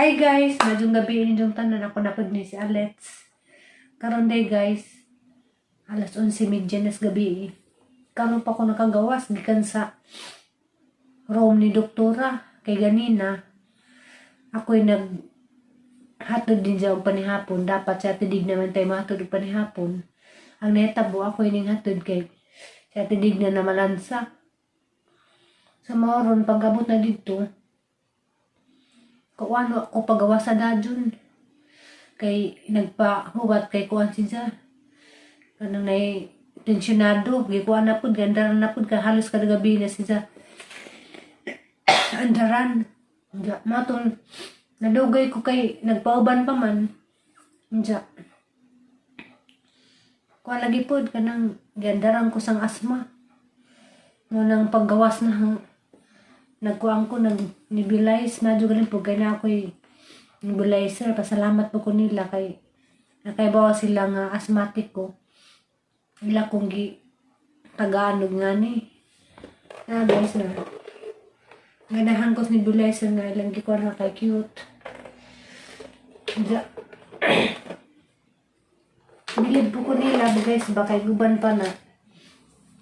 Hi guys, maayong gabi inyong tanan. Ako na pud ni si Alex. Karon day guys, alas 11:30 nas gabi. Karon pa ko nakagawas gikan sa room ni doktora kay ganina ako'y nag hatod din siya og panihapon. Dapat sa tidig naman tayo mahatod og panihapon. Ang nahitabo, ako'y ning hatod kay sa tidig na namalansa. Sa maoron pag-abot na didto, kuan ako pagawa sa dajon kay nagpahuwat kay kuan siya kanang nay tensyonado. Gikuan na pud, gandaran na pud kay halos kada gabi na siya andaran. Diya, matong nadugay ko kay nagpauban pa man. Diya, kuan lagi pod kanang gandaran ko sang asma no nang paggawas na nagkuan ko, nag nebulize na galing po kay na ako'y nebulizer. Pasalamat po ko nila kay nakaibawa sila nga asthmatic ko. Ila kong gi tagaan og ngani na guys na ganahan ko sa nebulizer nga ilang gikuan na kay cute. Diya, bilib po ko nila guys ba kay guban pa na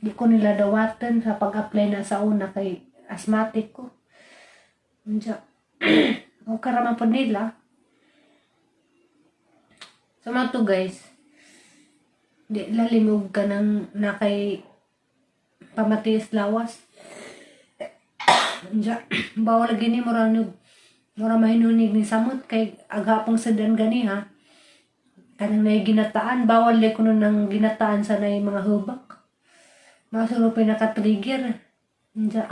di ko nila dawatan sa pag-apply na sa una kay asthmatic ko. Diya, okay raman po nila. So mga to guys, di lalimog ka ng nakay pamatiis lawas. Diya, bawal lagi ni mura nug mura mahinunig ni samot kay agapong sedan gani ha. Kanang nay ginataan, bawal li kuno ng ginataan sa nay mga hubak. Masuro pinaka-trigger. Diya,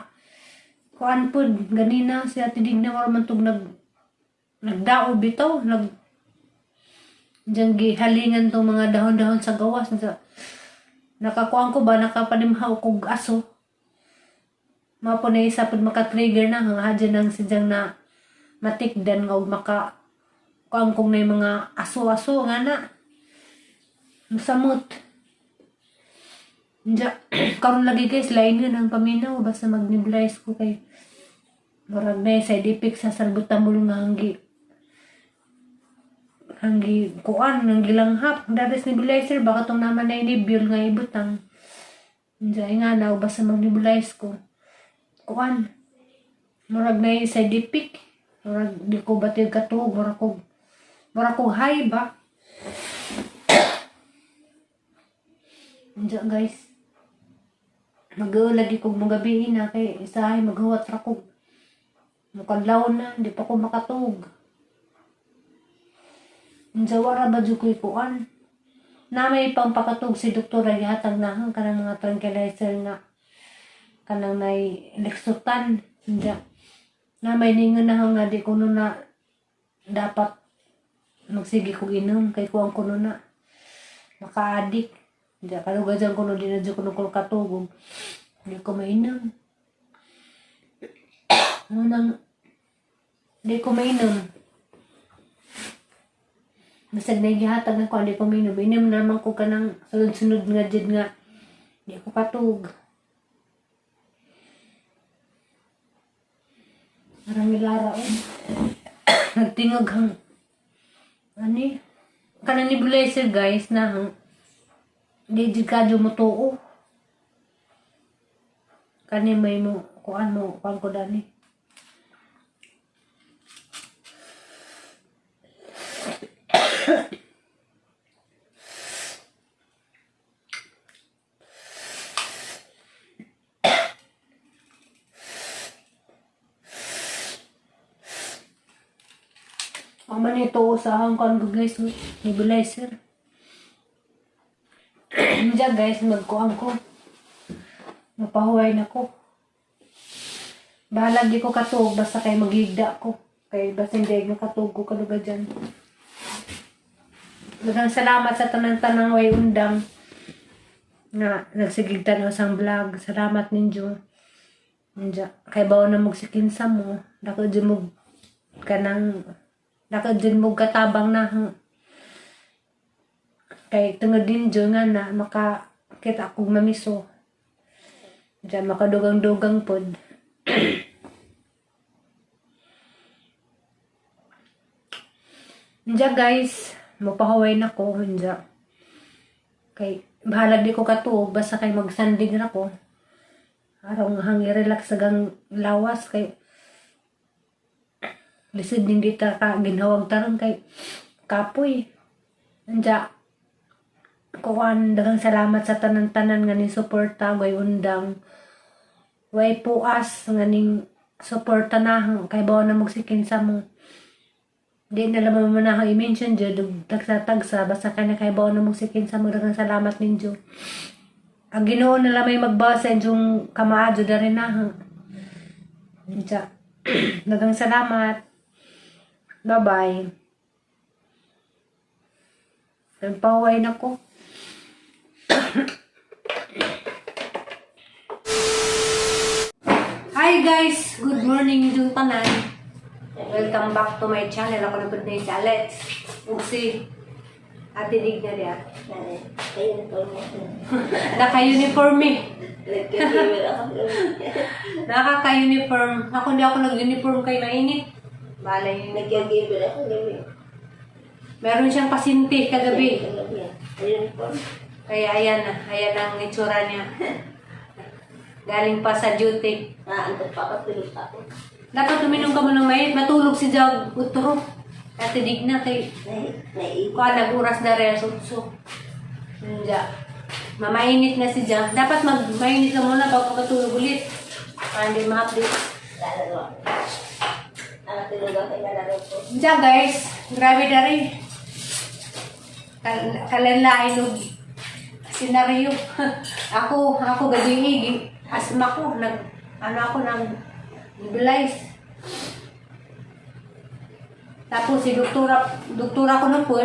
kuan pod ganina si Ate Digna mura man tug nagdao bitaw nag diyan gihalingan tong mga dahon-dahon sa gawas. Sa nakakuan ko ba, nakapanimhaw kog aso. Mao po na isa pod maka-trigger na hang hadya nang sidyang na matikdan nga og maka kuan kong na mga aso-aso nga na samot. Diya, karon lagi guys, lain yun ang paminaw basta mag-nebulize ko kay murag na side effect sa salbutamol nga hanggi kuan nang gilanghap dadas nebulizer baka tong naman na nebule nga ibutang. Diya nga na basta mag-nebulize ko kuan murag na side effect, murag di ko batig katuog, murag ko high ba. Diya guys, mag lagi kog magabi na kay isahay maghuwat ra kog mukadlaw na di pa ko makatug. Unsa wara ba jud ko'y kuan na may pampakatug si doktora, gihatag na hang kanang mga tranquilizer nga kanang nay Lexotan. Unsa na may ningon na nga di kuno na dapat magsige kog inom kay kuan kuno na maka-addict. Di kalugajan kuno di na jud kuno ko katugong di ko mainom. Unang di ko mainom. Bisag na gihatag na ko, di ko mainom. Inom naman ko kanang sunod-sunod nga jud nga di ko katug. Parang nilara oh. Nagtingog hang ani kanang nebulizer guys na hang di jud kadyo mo tuo. Kani may mo kuan mo kuan ko dani. Ama nito sa hang kuan ko guys, nebulizer. Diyan guys, magkuan ko. Mapahuway na ko. Bahala di ko katuog basta kay maghigda ko. Kay basta hindi ko katuog ko kaluga dyan. Daghang salamat sa tanan-tanang way undang nga nagsigig tanaw sang vlog. Salamat ninyo. Diya, kay bawo na mo sikinsa mo. Dako dyan mo kanang dako dyan mo katabang na kay tungod ninyo nga na maka kita akong mamiso. Diya makadugang-dugang pod. Unja guys, mapahuway na ko unja. Kay bahalag di ko katuog basta kay magsandig na ko. Arong hangi relax agang lawas kay lisod ning di ta ka ginhawag taron kay kapoy. Unja kuan, daghang salamat sa tanan-tanan nga ning suporta, way undang way puas nga ning suporta na kay bawa na magsikin sa mo. Di na lang mo na akong i-mention jud ug tagsa-tagsa basta kay nakaibaw na magsikin sa mo. Daghang salamat ninyo. Ang Ginoo na lang may magbasa inyong kamaadyo dari na. Unja, daghang salamat. Bye-bye. Nagpaway na ko. Hi guys! Good morning yung tanan. Welcome back to my channel. Ako na po na si Alex. Ug si Ate Digna diya. Ayun po. Naka-uniform eh. Nagkikiwil ako. Nakaka-uniform. Ako hindi ako nag-uniform kay mainit. Balay yun. Nagkikiwil ako. Gabi. Meron siyang pasinti kagabi. Gabi. Ayun po. Kaya ayan na. Ayan ang itsura niya. Galing pa sa duty. Naantok pa ako. Tulog pa ako. Dapat uminom ka muna ng mainit. Matulog si Jag Utro. Ate Digna kay Naiipon. kuha nag-uras na rin sutso. Nja. Mamainit na si Jag. Dapat magmainit ka muna bago matulog ulit. Para hindi ma-update. Lalaro ako. Nakatulog ako. Lalaro ko. Nja guys, grabe na rin. Kalanlain og senaryo. Ako gabi igi. Asma ko, nag, ano ako, nag, nebulize. Tapos si doktora, doktora ko na po,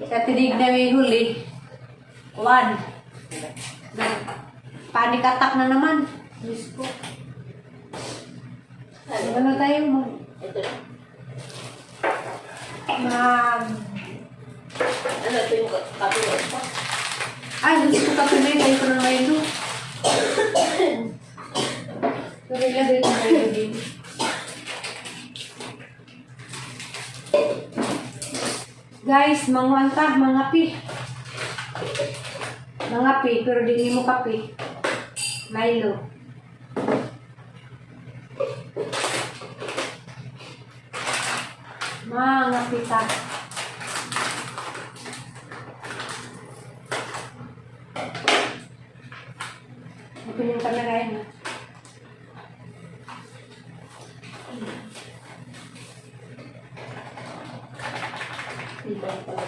sa tinig na may huli, one. Panic attack na naman. Diyos ko. Ano tayo mag, Ito na. mag Ano ito yung kape mo? Ay, gusto ko kape na yun. Ayaw ko ng Milo. Pero ilagay ko Milo din. Guys, manguan ta, mga pi. Mga pi, pero di mo kape. Milo. Mga pita. Open yung camera yun. Ah.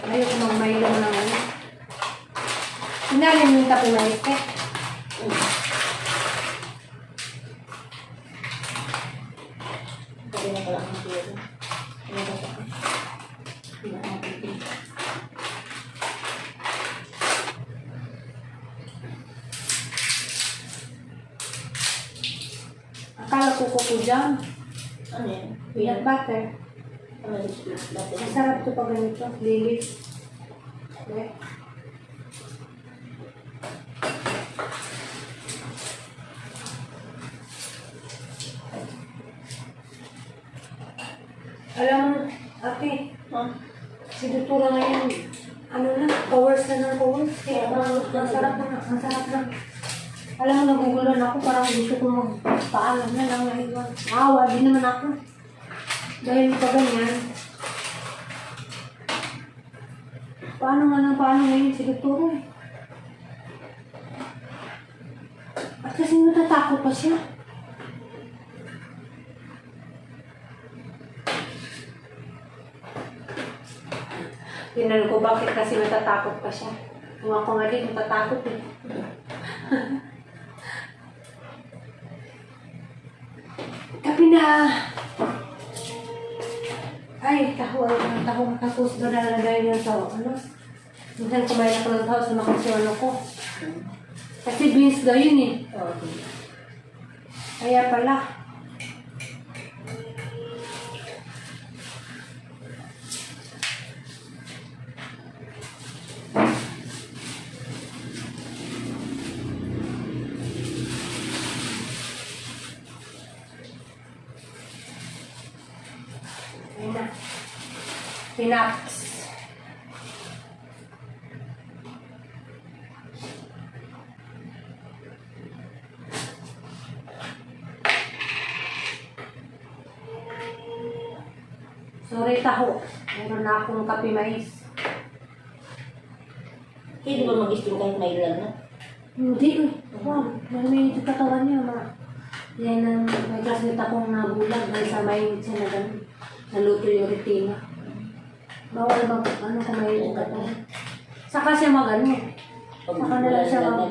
Ayoko mag-Milo ng ano. Sinalin mo yung kape mais eh. Sabi na pala ang pera. Ano ba ito? Hindi na natin. Akala ko kuko jam. Ano yan? Peanut butter. Ano yung peanut butter? Masarap to pag ganito. Lilis. Okay. Alam mo, ate, Huh? si Doktora ngayon, ano na, powers na ng powers. Kaya ang sarap na, ang sarap na. Alam mo, naguguluhan ako, parang gusto ko magpaalam na lang na iwan. Awa, di naman ako. Dahil pa ganyan, paano nga nang paano ngayon si Doktora eh? At kasi natatakot pa siya. Tinanong ko bakit kasi natatakot pa siya. Kung ako nga din, natatakot eh. Kape na! Ay, taho, ay, ang taho, tapos ba nalalagay niya sa, ano? Minsan kumain ako ng taho sa makasuano ko. Kasi beans daw yun eh. Oo. Kaya pala. Ayun na. Pinax. Sorry taho. Meron na akong kape mais. Hindi ba mag-steam kahit may ilan na? Hindi eh. Wow, may yung katawan niya, ma. Yan ang may classmate akong nagulag dahil sa mainit siya na ganun. Naluto yung retina. Bawal mag, ano kung may yung katawan. Saka siya mag ano. Pag Saka na lang siya mag... wala.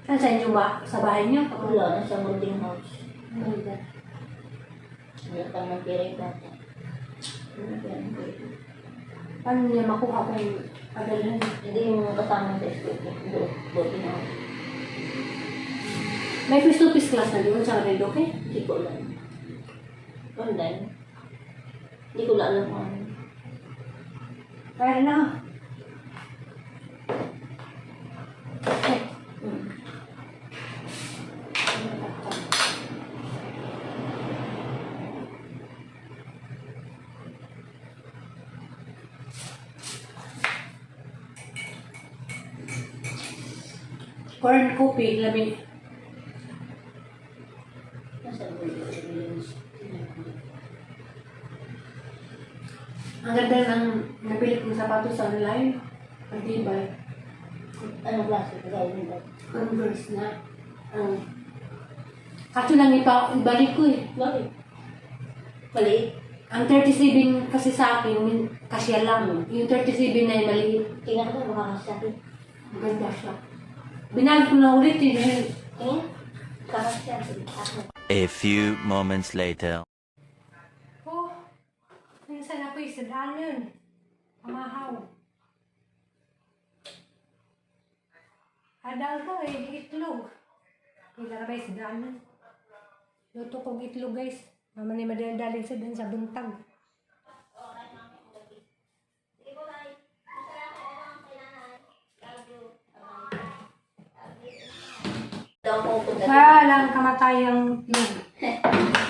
Ah, sa inyo ba? Sa bahay niyo? Wala na sa boarding house. Oh my God. Wala pang magpira yung bata. Wala pang magpira. Paano niya makuha kung padalhan? Hindi yung kasama sa school. Doon, boarding house. May face-to-face class na doon sa Redoque? Hindi ko alam. Online. Hindi ko na alam kung ano. Kaya na. Eh, Corn coffee, labi. Nasa boarding house. Ang ganda ng nabili kong sapatos sa online. Ang tibay. Anong klase? Kagaya nila. Converse na. Kaso lang ibalik ko eh. Bakit? Maliit. Ang 37 kasi sa akin, kasya lang. Yung 37 na yung maliit. Tingnan ko baka kasi akin. Ang ganda siya. Binalik ko na ulit eh. Tingin? Kakasya. Ako. A few moments later. Oh, minsan ako yung sadanon. Pamahaw. Adal ko eh, itlog. Pila na ba yung sadanon? Luto kong itlog, guys. Mama ni madaldaling sa sa buntag. Daw ko punta. Walang kamatayang itlog.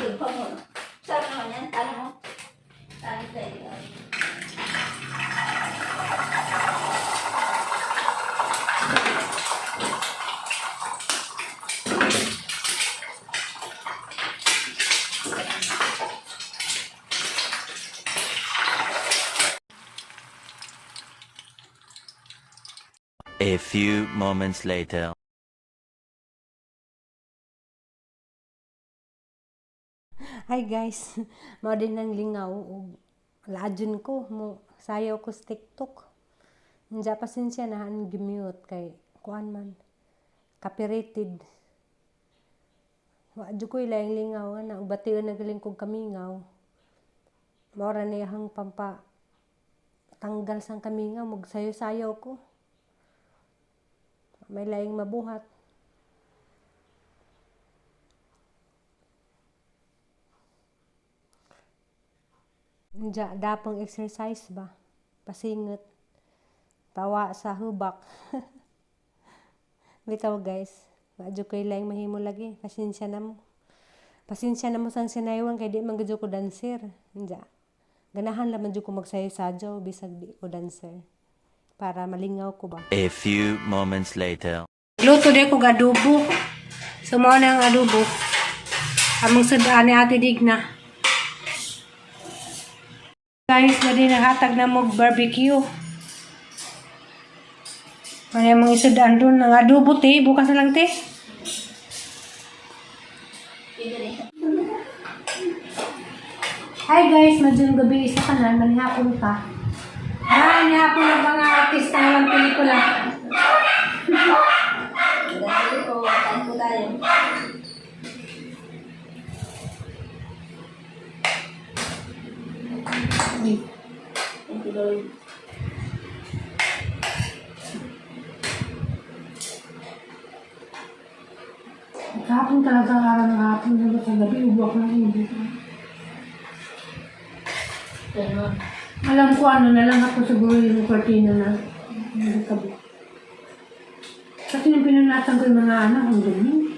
Iba mo. Sarap naman yan. Talo mo. Talo tayo. A few moments later. Hi guys, mao din ang lingaw ug laadjon ko mo sayaw ko sa TikTok. Nja pasensya na han gimute kay kuan man copyrighted. Wa jud ko ilang lingaw ana ug bation na galing kog kamingaw. Mao ra ni hang pampa tanggal sang kamingaw magsayo-sayaw ko. May laing mabuhat. Nja dapong exercise ba? Pasingot. Tawa sa hubak. Bitaw guys, wa jud koy laing mahimo lagi. Pasensya na mo. Pasensya na mo sang sinaywan kay di man gud ko dancer. Nja. Ganahan la man jud ko magsayo-sayo bisag di ko dancer. Para malingaw ko ba. A few moments later. Luto di ko adobo. So mao na ang adobo. Among sud-an ni Ate Digna. Guys, na din naghatag na mo barbecue. Ano yung mga isudaan doon? Ang adobo, te. Bukas na lang, te. Hi guys, madyong gabi isa ka na, manihapon ka. Ah, nihapon ang mga artista ng pelikula. Dahil po, kain po tayo. Thank you, Lord. Kahapon talaga ang araw ng hapon, hanggang sa gabi, ubo ako ng ubo. Ganun. Alam ko ano na lang ako siguro yung kortina na nagkabi. Kasi nung pinunasan ko yung mga anak, ang dumi.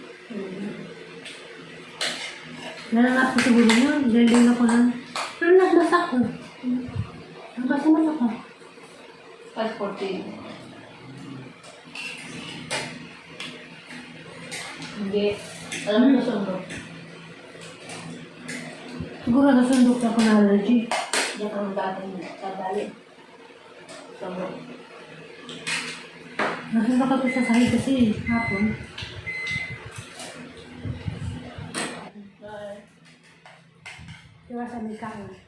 Nalanap ko siguro yun. Galing ako ng. Pero nagbasa ko. Nagbasa man ako. 5:14. Hindi. Alam mo, sundo. Siguro nasundok na ako ng allergy. Diyan ka magdating sa bali. Sundo. Nasundok ako sa sahig kasi hapon. Bye. Diba sa may kaon?